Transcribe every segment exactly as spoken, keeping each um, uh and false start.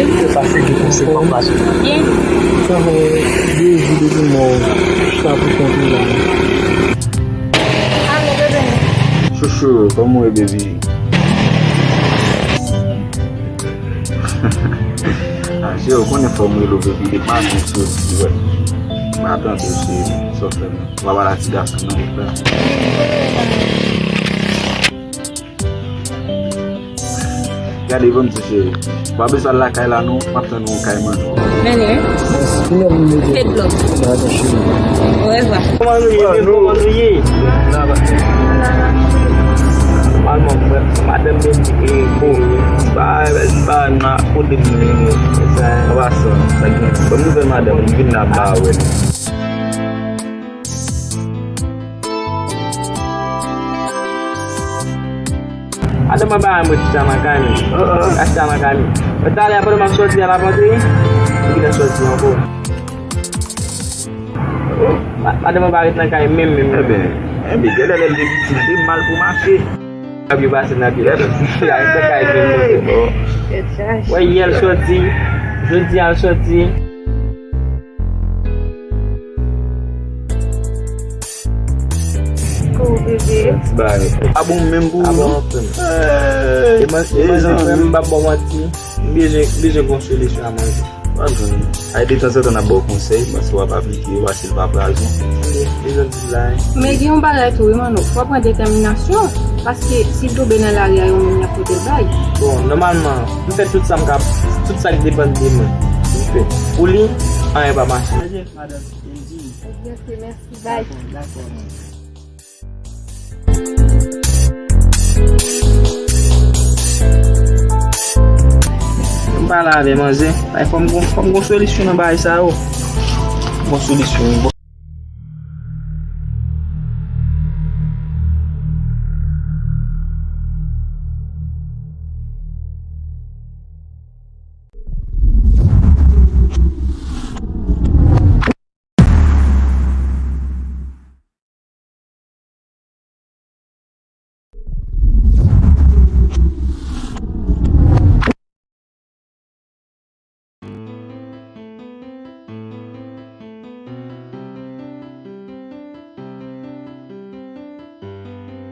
Mwen pase de konsèy pa pase. Byen. Sa fè de jou depi mò chita pou kont li la. Alo, bebe. Chouchou, kòman w ye, baby? Ah, cheri, ou konnen fò m rele w, baby, depi maten m soti, wè. M pa tande w, cheri. Sa w fè m? Ou pa pale ak ti gason nan, ou frè? Gade, ban m di, cheri. W ap bezwen al lakay la, non? M ap tann ou kay manman. Mène, wi. Fed love. Orevwa. Kòman nou ye? Kòman nou ye? Nòmalman, madanm Bendy, e, bon, ba, ba, nan kote m ye, sa, an pasan, sa gen. Bon nouvèl madanm, m vin la ba wè. Madanm an ba mwen chita nan kay mwen. Chita nan kay mwen. Mwen talè a pandan m ap soti a l ap antre. Epi l ap soti ankò. Ma-, madanm an pa ret nan kay menm, menm. Enben, enben, genlè lè l gen pitit, li mal pou mache. Ap yo pase nan pye. Li ap nan kay menm, menm. Wè, yè l soti, jodi a l soti. Kou bebe. Bay. A bon, menm pou ou, non? Eman, eman, frè m, m p ap ba w manti. M bezwen, bezwen gon solisyon a manje. Pa jwenn. Ay, de tanzantan n ap ba w konsèy, paske w ap aplike yo, paske l pa prazon. Li, li jan di la, hein. Men gen yon bagay tou, wi, Manno. Fò w pran detèminasyon, paske si l tonbe nan lari a, yo menm y ap pote l bay. Bon, nòmalman, m fè tout sa m ka, tout sa k depann de mwen. M fè. Pou li, anyen pa mache. Madanm Kendy. Ebyen, ok, mèsi, bay. Dakò, dakò. M pale avè manzè. Ay, fò m gon, fò m gon solisyon nan bagay sa yo. Gon solisyon, wi.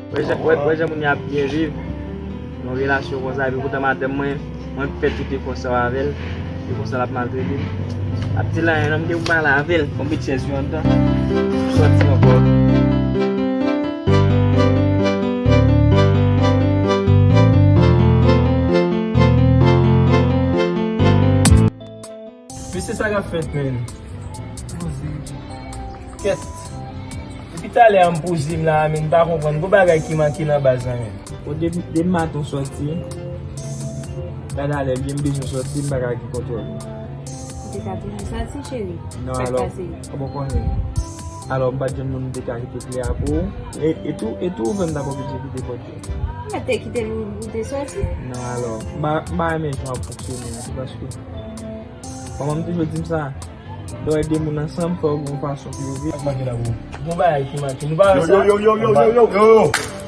Wè jan, wè, wè jan moun yo ap byen viv nan yon relasyon konsa, epi poutan madanm mwen, mwen fè tout efò sa yo avè l, e konsa l ap maltrete m. L ap di l anyen non, m te pou pale avè l, fò m met chèz yo anndan. Sòti ankò. Mesye, sa k ap fèt, menn? Poze. Kèt. Depi talè a m poze m la, men m pa konprann. Gon bagay ki manke nan baz la, men. Bon, depi, depi maten w sòti, gade alè byen, m bezwen sòti, m pa ka gen kontwòl. Ou te ka toujou sòti, cheri? Non, alò, ou konnen. Alò, m pa t jwenn moun m te ka kite kle a pou ou. E, e tou, e tou, ou fè m ta oblije kite pòt yo. Mwen te kite l, ou te sòti? Non, alò, m pa, m pa renmen jan w ap fonksyone a, se paske manman m toujou di m sa. Lè w wè de moun ansanm, fò w gen yon fason pou yo viv. Ap mache la, bro. Gon bagay ki manke. Nou pa wè sa? Yo, yo, yo, yo, yo, yo, yo.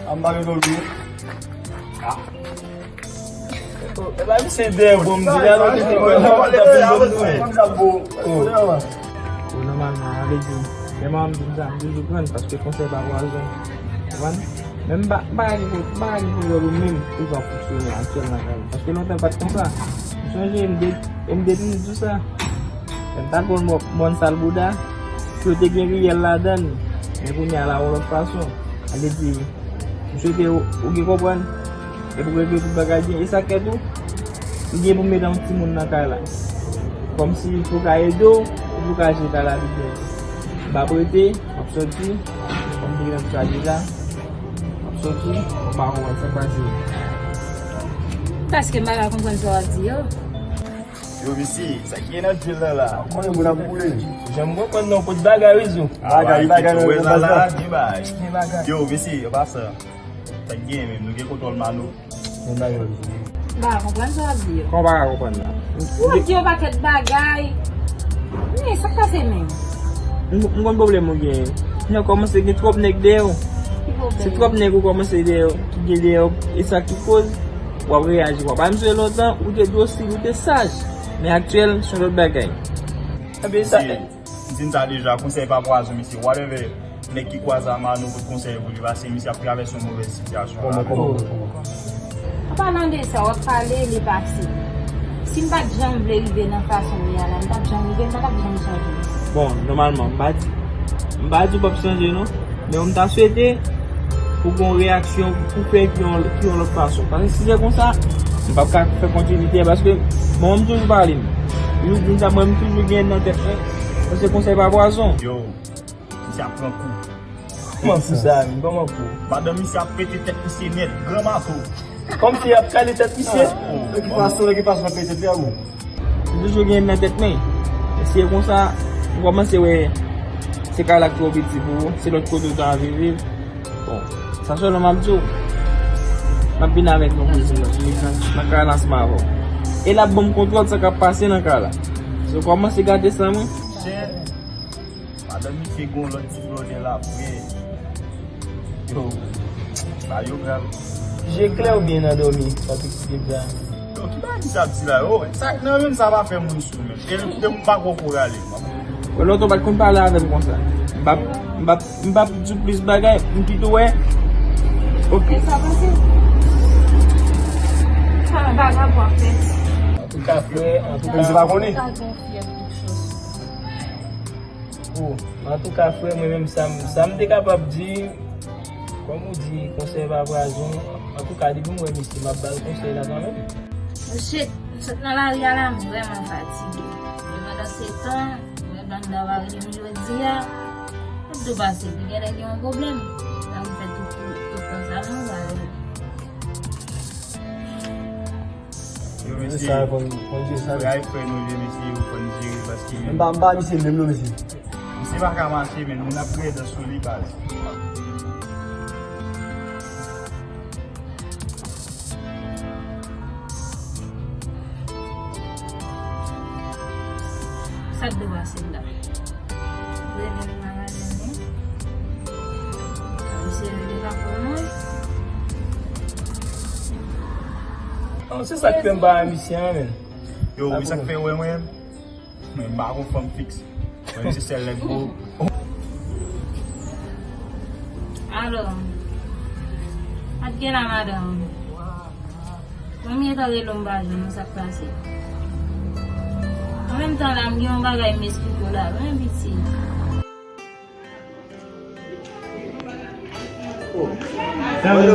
Ap mache, yo, yo. Ah. Oh, e pa misye dèyè, bro, m di la, non, se te kòl la, m t ap vin ban m. Oh. Oh, nòmalman, a vle di, lè manman m di m sa, m toujou pran, paske konsèy pa pwazon. Konprann? Men m pa, m pa gen, m pa gen pwoblèm menm pou jan fonksyone aktyèlman nan kay la. Paske lontan pa t konsa. M sonje m de, m depi m di w sa. M ta konn mòn, mòn sal bouda, pou yo te gen riyèl ladan l. Men kounye a la, yon lòt fason. Sa vle di, m swete ou, ou gen konprann. Epi w regle tout bagay byen. E sa k fè tou, m gen pou m mete yon timoun nan kay la. Kòmsi pou ka ede w, epi w ka jere kay la pi byen. M ap rete, m ap sòti, kòm m te gentan di sa deja. M ap sòti, m pa konprann sa k pase. Paske m pa ka konprann sa w ap di yo. Yo, mesi, sa ki gen nan djèl la la? Konnen moun ap boule. Jan m konprann non, kot bagay wi, Zo? Bagay, bagay nan baz la. Gen bagay. Gen bagay. Yo, mesi, an pasan. Sa k gen menm, nou gen kontwòl Mano. Gen bagay wi. M pa ka konprann sa w ap di yo. Kòman w pa ka konprann la? Ou ap di yon pakèt bagay. Men, sa k pase menm? M, m konn pwoblèm ou genyen. Jan w kòmanse gen twòp nèg dèyè w. Ki pwoblèm? Se twòp nèg ou kòmanse dèyè w, ki gen dèyè w. E sa ki koz w ap reyaji. W ap pa menm sou lontan, ou te dosil, ou te saj. Men aktyèl, se yon lòt bagay. Ebyen, sa, m di n sa deja, konsèy pa pwazon, mesye. Whatever, nèg ki kwaze a Mano pot konsèy pou li, paske misye ap travèse yon movèz sitiyasyon. Kòman, kòman, kòman? An palan de sa, w ap pale, li pase. Si m pa t janm vle rive nan fason m ye a la, m t ap janm rive, m pa t ap janm chanje. Bon, nòmalman, m pa di, m pa di w p ap chanje, non. Men m ta swete pou gen yon reyaksyon pou fè ki yon, ki yon lòt fason. Paske si se konsa, m p ap ka fè kontinite a, paske mwen menm toujou pale m. Toujou di m sa, mwen menm toujou gen nan tèt mwen. Paske konsèy pa pwazon. Yo, misye ap pran kou. Kòman kou sa, men? Kòman kou? Madanm misye ap pete tèt misye nèt, gran mato. Kòmsi y ap kale tèt misye? Oh, nan ki fason, nan ki fason w ap pete tèt li a, bon? M toujou gen nan tèt mwen. Si e konsa, m kòmanse wè se kay la k twò piti pou ou, se lòt kote ou ta anvi viv. Bon, sa sèlman m ap di w. M ap vin avèk yon kouzin nan, nan kay la ansanm avè w. E l ap ban m kontwòl sa k ap pase nan kay la. Se w kòmanse gade san mwen. Chè, madanm misye gon lòt ti blòdè la, frè. Yo, sa yo grav. Je klè oubyen nan dòmi, Patrick Sibebza? Yo, ki bagay misye ap di la, yo? Sa, nan youn sa pa fè moun sou menm. E de m pa kwè w rale. Wè, lòt ou pa t konn pale avè m konsa. M p ap, m p ap, m p ap di w plis bagay, m kite w wè. Ok. Sa pase? Sa bagay pou ap fèt. Antouka, frè, antouka. Misye pa konnen. Antouka, frè, mwen menm, sa m, sa m te kapab di, kòm ou di, konsèy pa pwazon, antouka, depi m wè misye, m ap ba l konsèy la kanmenm. Shit, m sot nan lari a la, m vrèman fatige. Men pandan se tan, mwen banda pa rele m jodi a, tout dou pase, pi genlè gen yon pwoblèm. Sa m fè tout, tout, tout tan sa, non, pa rele. Yo, mesye, sa, fò n, fò n jere sa. Frè nou ye, mesye, yo, fò n jere, paske m pa, m pa misye menm, non, mesye. Misye pa ka mache, men moun ap rèd sou li, baz. Sa k dwe pase la? Rele m nan rele m. Misye rele pa pou mwen. Non, se sa k fè m pa wè misye an, men. Yo, wi, sa k fè w wè mwen, mwen m pa gon fanm fiks. Mwen se sèl nèg gwo. Alò, pa t gen la, madanm. Konbyen tan rele w m pa jwenn ou, sa k pase? An menm tan la, m gen yon bagay m esplike w la, wi, piti. Oh. Mano,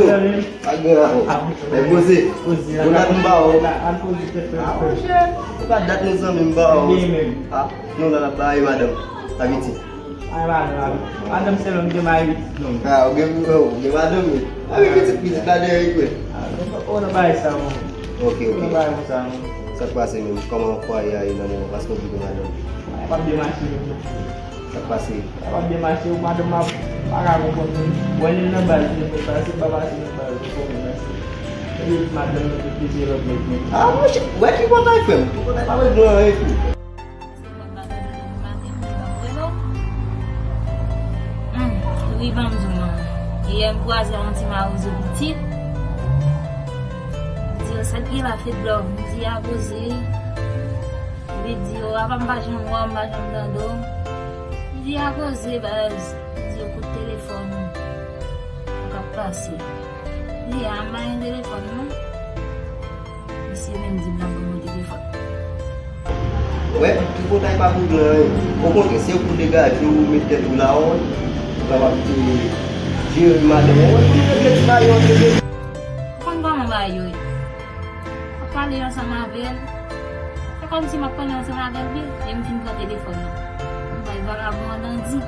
pa gen la, oh. Nèg poze. Ou dat m pa wè w. Ah, monchè, ou pa dat, mezanmi, m pa wè w. Ah, nou la, n ap bay madanm. Abiti. Ay, madanm, madanm. Madanm se lòm gen mari pitit lòm. Ah, ou gen, ou gen madanm, wi. Ah, wi, pitit, pitit la dèyè, wi. Ah, ou nan bagay sa, mwen. Ok, ok. Ou nan bagay sa, mwen. Sa k pase menm? Kòman fwaye a ye nan moman? Paske ou gen madanm. Ay, p ap byen mache menm, non. Sa k pase? Sa p ap byen mache, ou madanm ap pa ka konprann mwen. Wè li nan baz, li konn pase, pa pase nan baz, ou konprann mwen. Epi madanm nan te peze lòt nèg, men. Ah, monchè, wè tripotay, frè m. Tripotay pa wè gran anyen tou. Se mwen k pa tande depi maten, mwen pa wè non. Hmm, wi, ban m di w non. Yè m kwaze yon ti mawozo pitit. Di yo, sa k gen la, Fedlove? M di, a koze. Li di, o, apa m pa janm wè w, m pa janm tande w. M di, a koze, baz. M di, kout telefòn ou k ap pase. Li di, a, m pa gen telefòn, non. Misye menm di m l ap ban mwen telefòn. Wè, tripotay pa regle anyen. Okontrè, se pou degaje w, met tèt ou la, ou kapab te jere madanm ou. Ou regle ti bagay yo antre de. Ou konn kòman bagay yo ye? M ap pale ansanm avè l. Se kòmsi m ap pale ansanm avè l vre, e m fin pran telefòn nan. M bay vagabon an nan di.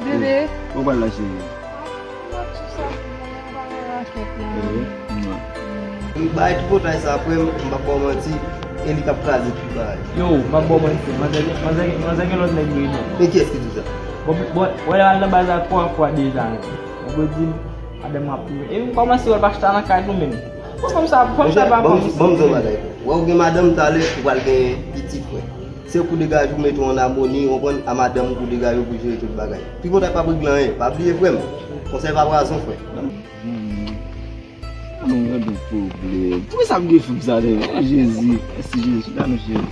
Bebe. Ou pral la, cheri? M ap sou sa pou mwen, m pa nan rakèt la. Ehe. M bay tripotay sa, frè m, m p ap ba w manti, e li k ap kraze tout bagay. Yo, m ap ba w manti, manzè, manzè, manzè gen lòt nèg wi, non. Men kiyès ki di w sa? Bon, bon, wè, al nan baz la twa fwa deja, non. Ou di m, madanm mwen ap touye. E m kòmanse wè l pa chita nan kay tou menm. Bon, fanm sa, fanm sa pa fanm. Monchè, ban m di w yon bagay. Wè, ou gen madanm, talè, ou pral gen pitit, frè. Se pou degaje w, mete w an amoni, ou konprann, a madanm ou pou degaje w pou jere tout bagay. Tripotay p ap regle anyen, pa bliye, frè m. Konsèy pa pwazon, frè. Non, gen de pwoblèm. Poukisa m gen fanm sa, tande? O Jezi, mèsi Jezi, chita non cheri.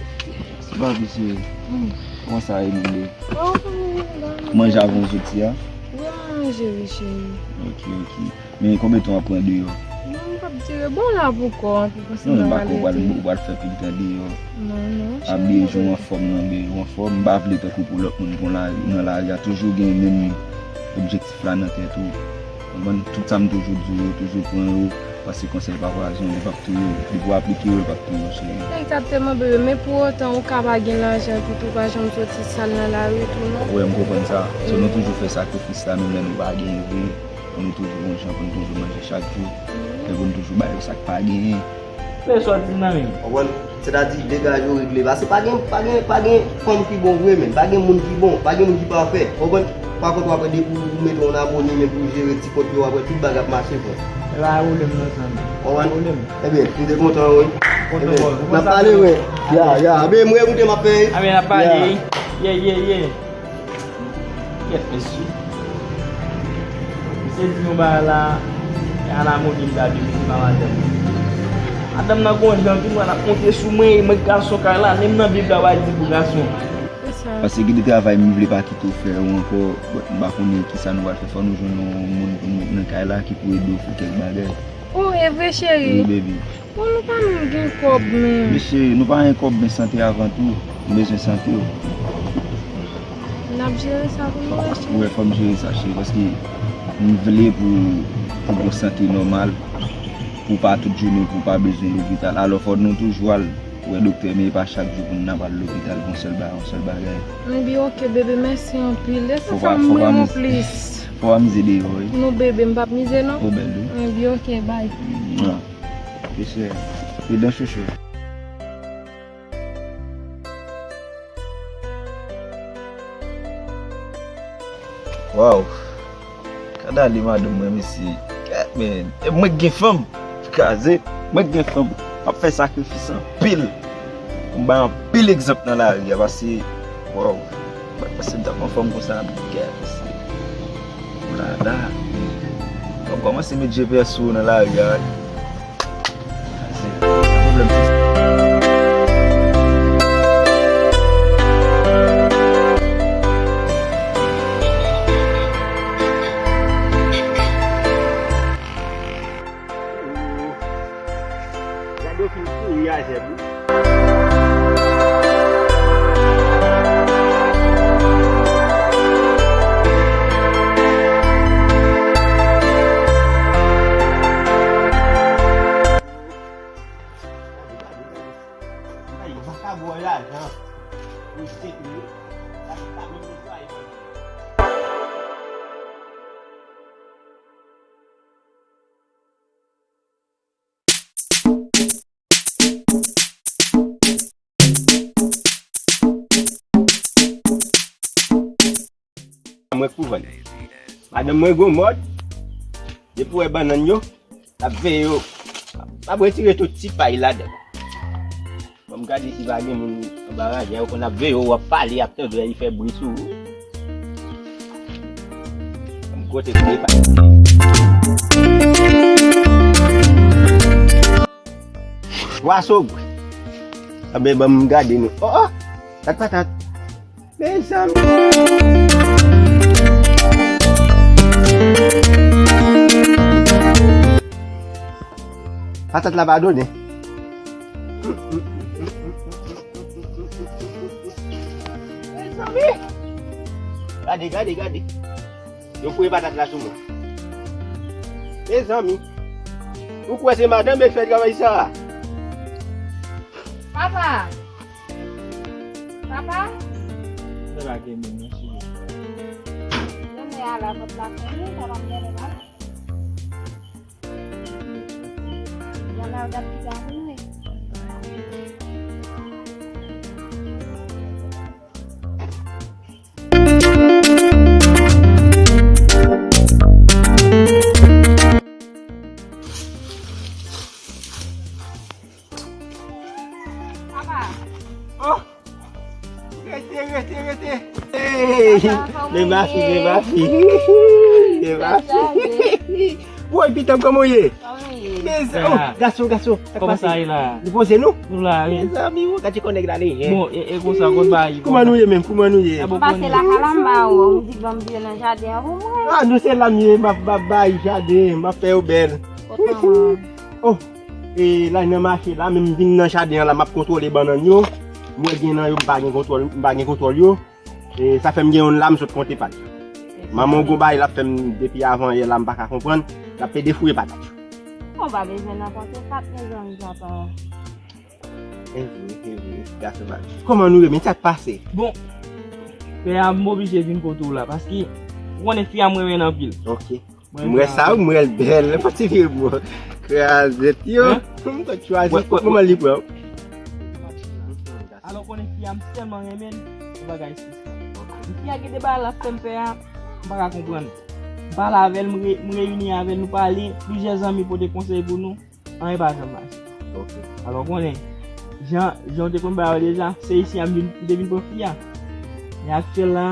Papi cheri. Kòman sa ye menm? Manje avè w soti a? Wi, m manje wi cheri. Ok, ok. Men konbyen tan w ap pran deyò? Non, m p ap dire. Bon, la pou kò an, pou konsa. Non, non, m pa kwè w pral, ou pral fè pil tan deyò. Non, non. Abiye, jan w anfòm nan, abiye, ou anfòm. M pa vle tankou pou lòt moun kon la, nan lari a toujou gen menm objektif la nan tèt ou. Konprann? Tout sa m toujou di w yo, toujou pran yo, paske konsèy pa pwazon, li p ap touye w. Depi w aplike yo, li p ap touye w, cheri. Egzakteman, bebe, men pou otan, ou ka pa gen lajan, epi tou pa janm soti sal nan lari tou, non? Wi, m konprann sa. So, nou toujou fè sakrifis la, menm lè nou pa genyen vre. Pou nou toujou gon jan, pou nou toujou manje chak jou. Men pou nou toujou ba yo sa k pa genyen. Men sa w di m nan menm. Konprann? Sètadi, degaje w, regle. Paske pa gen, pa gen, pa gen fanm ki bon vre, men. Pa gen moun ki bon, pa gen moun ki pafè. Konprann? Pa kont w ap wè depi w mete yon abone, men pou jere ti kont yo, w ap wè tout bagay ap mache, frè. E pa pwoblèm non, zanmi. Konprann? Pwoblèm. Ebyen, m te kontan, wi. Kontan, ebyen, n ap pale, wi. Ya, ya. Ebyen, mwen, mwen, m ap fè. Ebyen, n ap pale, wi. Yeah, yeah, yeah. Kèt, mesye. Mesye di yon bagay la, e a la mode m ta vin pa madanm. Madanm nan gon jan tou, mwen ap monte sou mwen, e mwen gason kay la, menm nan Bib la pa di pou gason. Paske gen de travay m vle pa kite w fè yo ankò, but m pa konnen kisa nou pral fè, fò nou jwenn yon moun pou nou nan kay la ki pou ede w fè kèk bagay. Oh, e vre, cheri? Wi, baby. Bon, nou pa menm gen kòb, men. Mesye, nou pa gen kòb, men sante avan tou. Nou bezwen sante w. N ap jere sa pou nou, wi, cheri. Wi, fò m jere sa, cheri, paske m vle pou, pou w gen sante nòmal, pou w pa tout jounen, pou w pa bezwen lopital. Alò, fò nou toujou al wè doktè, men e pa chak jou pou n ap al lopital pou yon sèl ba-, yon sèl bagay. Ebyen, ok, bebe, mèsi anpil. Èske fò m mize yon plis? Fò pa mize deyò, wi. Non, bebe, m p ap mize, non. O bèl, wi. Ebyen, ok, bye. Mwa. Mesye, pridan chouchou. Waw. Gad ale madanm mwen, mesye. Gad, men, e mwen k gen fanm. Kraze. Mwen k gen fanm. M ap fè sakrifis anpil. M bay anpil egzanp nan lari a, paske, waw. Mwen panse m t ap anfòm konsa, gad, mesye. Oulala. Mwen kòmanse met G P S sou ou nan lari a, wi. Gade yo fin kouri a zèb wi. Ay, vakabon lajan. Ou se tou. Sa ki pa menm netwaye. Mwen k pou vann. Madanm mwen gon mòd. Depi w wè bannann yo, l ap veye yo. M ap retire tout ti pay ladan. Ban m gade si pa gen moun anba raje a, yo konn ap veye w, w ap pale, y ap tande w, y fè bri sou ou. Ban m kote pou li pa. Pwason gwe. Anben, ban m gade nou. Oh, oh! Gad patat. Mezanmi. Patat la pa donnen. Mezanmi. Gade, gade, gade. Yo foure patat la sou mwen. Mezanmi. Ou kwè se madanm e k fè travay sa a? Papa! Papa? Sa pa gen moun nan, cheri. Lè mè a la, vant la fè nou, papa m gen la. Yal al gad pita pou nou. Papa. Oh! Rete, rete, rete. Hey! Papa, men mafi, men mafi. Men mafi. Woy, pitanm, kòman w ye? Kòman w ye? Mezanmi, oh, gason, gason, sa k pase? Kòman sa ye la? Nou poze nou? Nou la, wi. Mezanmi, ou gade kònèg la lejè. Bon, e, e konsa, konn bagay. Kòman nou ye menm? Kòman nou ye? Bon, m pase lakay la, m ba ou, m di ban m vire nan jaden an pou mwen. Ah, nou se la m ye, m ap, m ap bay jaden, m ap fè yo bèl. Kot manman? Oh, e la nan mache la, men m vin nan jaden an la, m ap kontwole bannann yo. M wè gen nan yo, m pa gen kontwòl, m pa gen kontwòl yo. E sa fè m gen youn la, m sot konte pa l. Manman w gon bagay l ap fè m depi avan yè la, m pa ka konprann. L ap pede fouye patat. Ou pa bezwen nan konte pa t gen zanmi papa. E vre, e vre, gason pa. Kòman nou ye, men sa k pase? Bon, pè a, m oblije vin kote w la, paske ou konnen fi a m renmen l anpil. Ok. M wè sa, m wè l bèl, fò ti vye bò. Krazèt yo. M konn chwazi kòman li pran. Alò, konnen fi a m tèlman renmen l, yon bagay espesyal. Fi a gen de bagay l ap fè m pè a, m pa ka konprann. M pale avè l, m re- m reyini avè l, nou pale, plizyè zanmi pote konsèy pou nou, anyen pa janm mache. Ok. Alò, konnen, jan, jan w te konn ba yo deja, se isi a m vin- m te vin pran fi a. Men aktyèl la,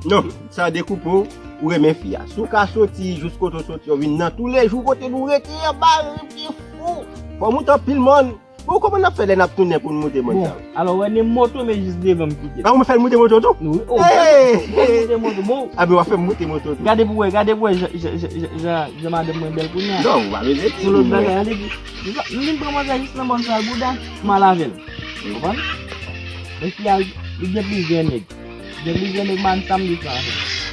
non, sa dekoupe w, ou renmen fi a. Si w ka soti jis kote w soti, w vin nan toulejou kote nou rete anba, rete fou. Fò w moute anpil mòn. Bon, kòman n ap fè lè n ap tounen pou n moute mòn sa yo? Bon, alò, wè, ne moto, men jis devan m kite. Ah, ou fè l moute moto tou? Wi, oh, fè l moute moto, bon. Ah, ben, w ap fè m moute moto tou. Gade pou wè, gade pou wè jan, jan, jan, jan, jan madanm mwen bèl kounye a. Non, ou pa bezwen di. Sou lòt bagay, ale, m vin pran manzè jis nan mòn sa, bouda, m al avè l. Ou konprann? Men fi a, li gen plizyè nèg. Gen plizyè nèg, man, sa m di sa.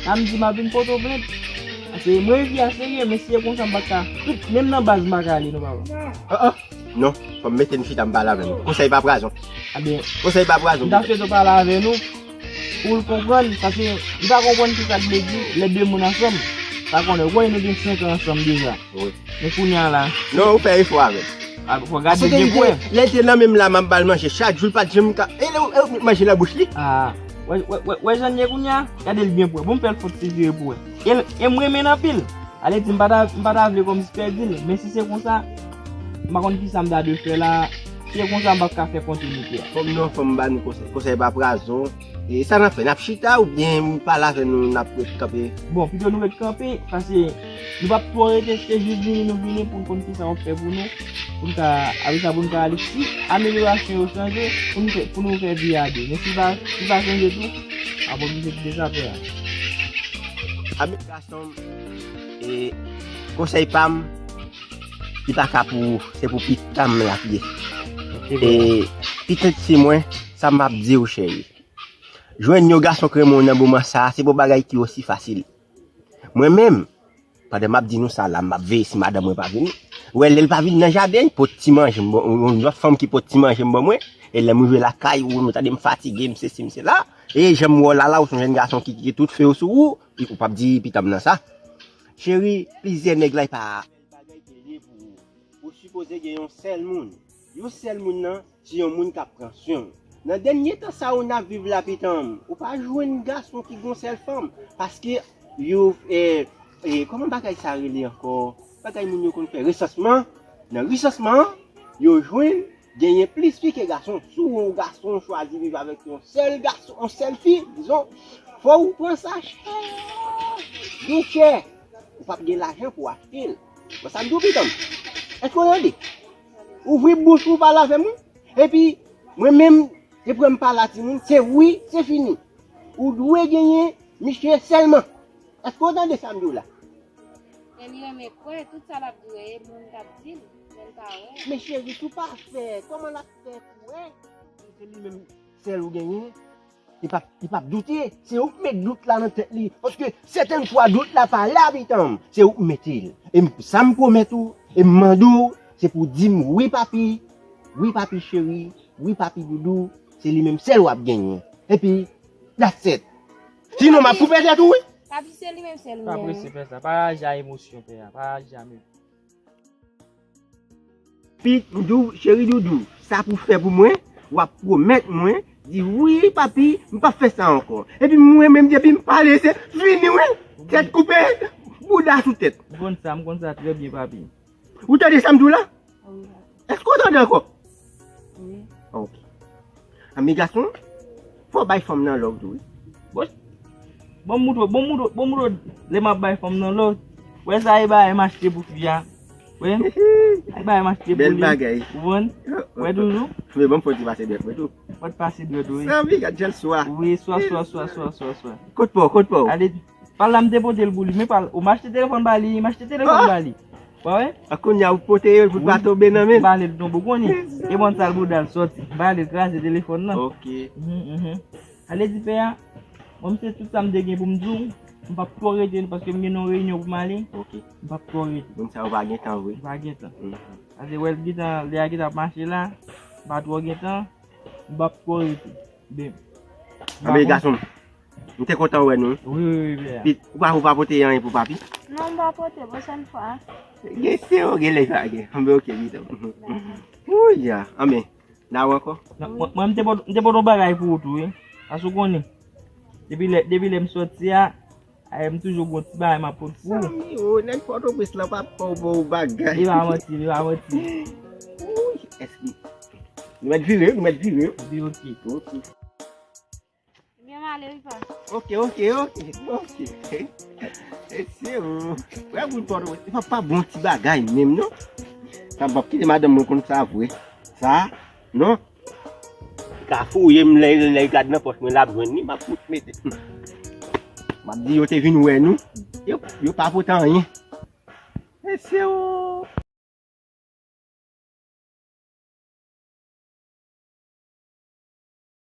Sa m di, m ap vin pote w plent. Paske mwen, fi a serye, men si e konsa, m pa ka. Tout, menm nan baz, m pa ka ale, non, papa. Ah, ah. Non, fò m mete n chita, m pale avè nou. Konsèy pa pwazon. Konsèy pa pwazon. M ta swete w pale avè nou, pou l konprann, paske li pa konprann ki sa k vle di lè de moun ansanm. Pa konnen, w konnen nou gen senk an ansanm deja. Wi. Men kounye a la. Non, ou fè efò avè l. Ah, fò gade l byen pou wè. Lè l te nan men m la, m ap ba l manje chak jou, l pa t janm ka. E lè w manje nan bouch li? Ah, wè, wè, wè, wè jan l ye kounye a? Gade l byen pou wè. Bon, m fè l fòt ti vire pou wè. E, e m renmen l anpil. Ale di m pa ta, m pa ta vle kòmsi pèdi l, men si se konsa, m pa konn kisa m ta dwe fè la. Si se konsa, m p ap ka fè kontinite a. Fò m non, fò m ba nou konsèy. Konsèy pa pwazon. E sa n ap fè, n ap chita oubyen m pale avè nou, n ap ret kanpe? Bon, pito nou ret kanpe, paske nou p ap twò rete, se jis vini nou vini pou n konn kisa w ap fè pou nou, pou n ka, apre sa pou n ka ale. Si amelyorasyon yo chanje, pou nou fè, pou nou fè vi a de. Men si pa, si pa chanje tou, ap oblije kite sa pè a. Amen. Gason m, e, konsèy pa m, li pa ka pou ou, se pou pitit m l ap ye. E, pitit fi mwen, sa m ap di w, cheri. Jwenn yon gason k renmen w nan moman sa a, se pa yon bagay ki osi fasil. Mwen menm, pandan m ap di nou sa la, m ap veye si madanm mwen pa vini. Wè, lè l pa vin nan jaden, pot ti manje m ban, yon lòt fanm ki pot ti manje m ban mwen, e lè m rive lakay, ou nou tande m fatige, m sesi, m sela. E jan m wè w la la, ou se yon jèn gason ki, ki tout fè yo sou ou, ou p ap di pitit m nan sa. Cheri, plizyè nèg la, e pa bèl bagay ke l ye pou ou. Ou sipoze gen yon sèl moun. Yon sèl moun nan, se yon moun k ap pran swen w. Nan dènye tan sa yo n ap viv la, pitit m, ou pa jwenn gason ki gon sèl fanm. Paske yo, e, e, kòman bagay sa rele ankò? Bagay moun yo konn fè resansman. Nan resansman an, yo jwenn genyen plis fi ke gason. Si w yon gason, w chwazi viv avèk yon sèl gason, yon sèl fi, dizon, fò w pran sa chè. Byen chè. Ou p ap gen lajan pou w achte l. Bon, sa m di w, pitit m. Èske w tande? Ouvri bouch ou, pale avè m, wi. Epi, mwen menm, depi m pale a timoun, se wi, se fini. Ou dwe genyen misye sèlman. Èske w tande sa m di w la? E li renmen kwè, tout sa l ap di w, e moun k ap di l, men l pa wè. Men cheri, si w pa fè, kòman l ap fè pou wè? Se li menm sèl ou genyen. Li p ap, li p ap doute. Se ou k met dout la nan tèt li. Paske sètèn fwa dout la pa la, pitit m. Se ou k mete l. E m, sa m pwomèt ou, e m mande w, se pou w di m, wi, papi, wi, papi cheri, wi, papi doudou, se li menm sèl w ap genyen. Epi, that's it. Sinon, m ap koupe tèt ou, wi. Papi, se li menm sèl ou genyen. Pa prese fè sa. Pa aji a emosyon, pè a. Pa aji a emosyon. Pi, m di w, cheri doudou, sa pou fè pou mwen, w ap pwomèt mwen, di, wi, papi, m p ap fè sa ankò. Epi mwen menm, depi m pale, se fini, wi. Tèt koupe, bouda sou tèt. M konn sa, m konn sa trè byen, papi. Ou tande sa m di w la? Wi. Èske w tande ankò? Wi. Ok. Ami gason, fò w bay fanm nan love tou, wi. Bon, bon, moutre, bon, moutre, bon, moutre, lè m ap bay fanm nan love, Wè sa e bagay m achte pou fi a. Wè. E bagay m achte pou li. Bèl bagay. Ou konprann? Wè toujou. Men bon, fò di pase dwèt mwen tou. Fò t pase dwèt ou, wi. Sa, wi, gad jan l swa. Wi, swa, swa, swa, swa, swa, swa. Kot pa w, kot pa w? Ale, pa l la m te pote l pou li, men pa l. Ou m achte telefòn ba li, m achte telefòn ba li. Wè, wè? A kounye a ou pote yo pou l pa tonbe nan men l. M ba li l tonbe, ou konnen. E bon sa l bouda l sòti. M ba li l kraze telefòn nan. Ok. Mhm, mhm. Ale di pè a, bon, m se tout sa m te gen pou m di w, m p ap twò rete paske m gen yon reyinyon pou m ale. Ok. M p ap twò rete. Moun sa yo pa gen tan vre. M pa gen tan. Mhm. Paske wè l gen tan, lè a gen tan ap mache la, m pa twò gen tan, m p ap twò rete. Ben. Anben gason, m te kontan wè nou. Wi, wi, wi, pè a. Pi, ou pa, ou pa pote anyen pou papi? Non, m pa pote, pwochèn fwa. Gen se yo, gen lè sa gen. Anben ok, pitan. Ouya, anben. N a wè ankò? Mwen, mwen, m te pot, m te pot yon bagay pou ou tou, wi. Paske ou konnen. Depi lè, depi lè m sòti a, a, m toujou gon ti bagay m ap pot pou ou. Zanmi, o, nèg Pòtoprens lan pa fè w bon bagay. E pa manti, e pa manti. Wi, èske nou mèt vire, nou mèt vire. Wi, ok. Ok. Ebyen, m ale, wi, pa. Ok, ok, ok, ok. E se ou. Wè, moun Pòtoprens, e pa, pa bon ti bagay menm, non. Sa m p ap kite madanm mwen konn sa vre. Sa, non. Ka fouye m lè, lè l gad nan pòch mwen, l ap jwenn li, m ap fout mete. M ap di yo te vin wè nou. Yo, yo pa pote anyen. E se ou.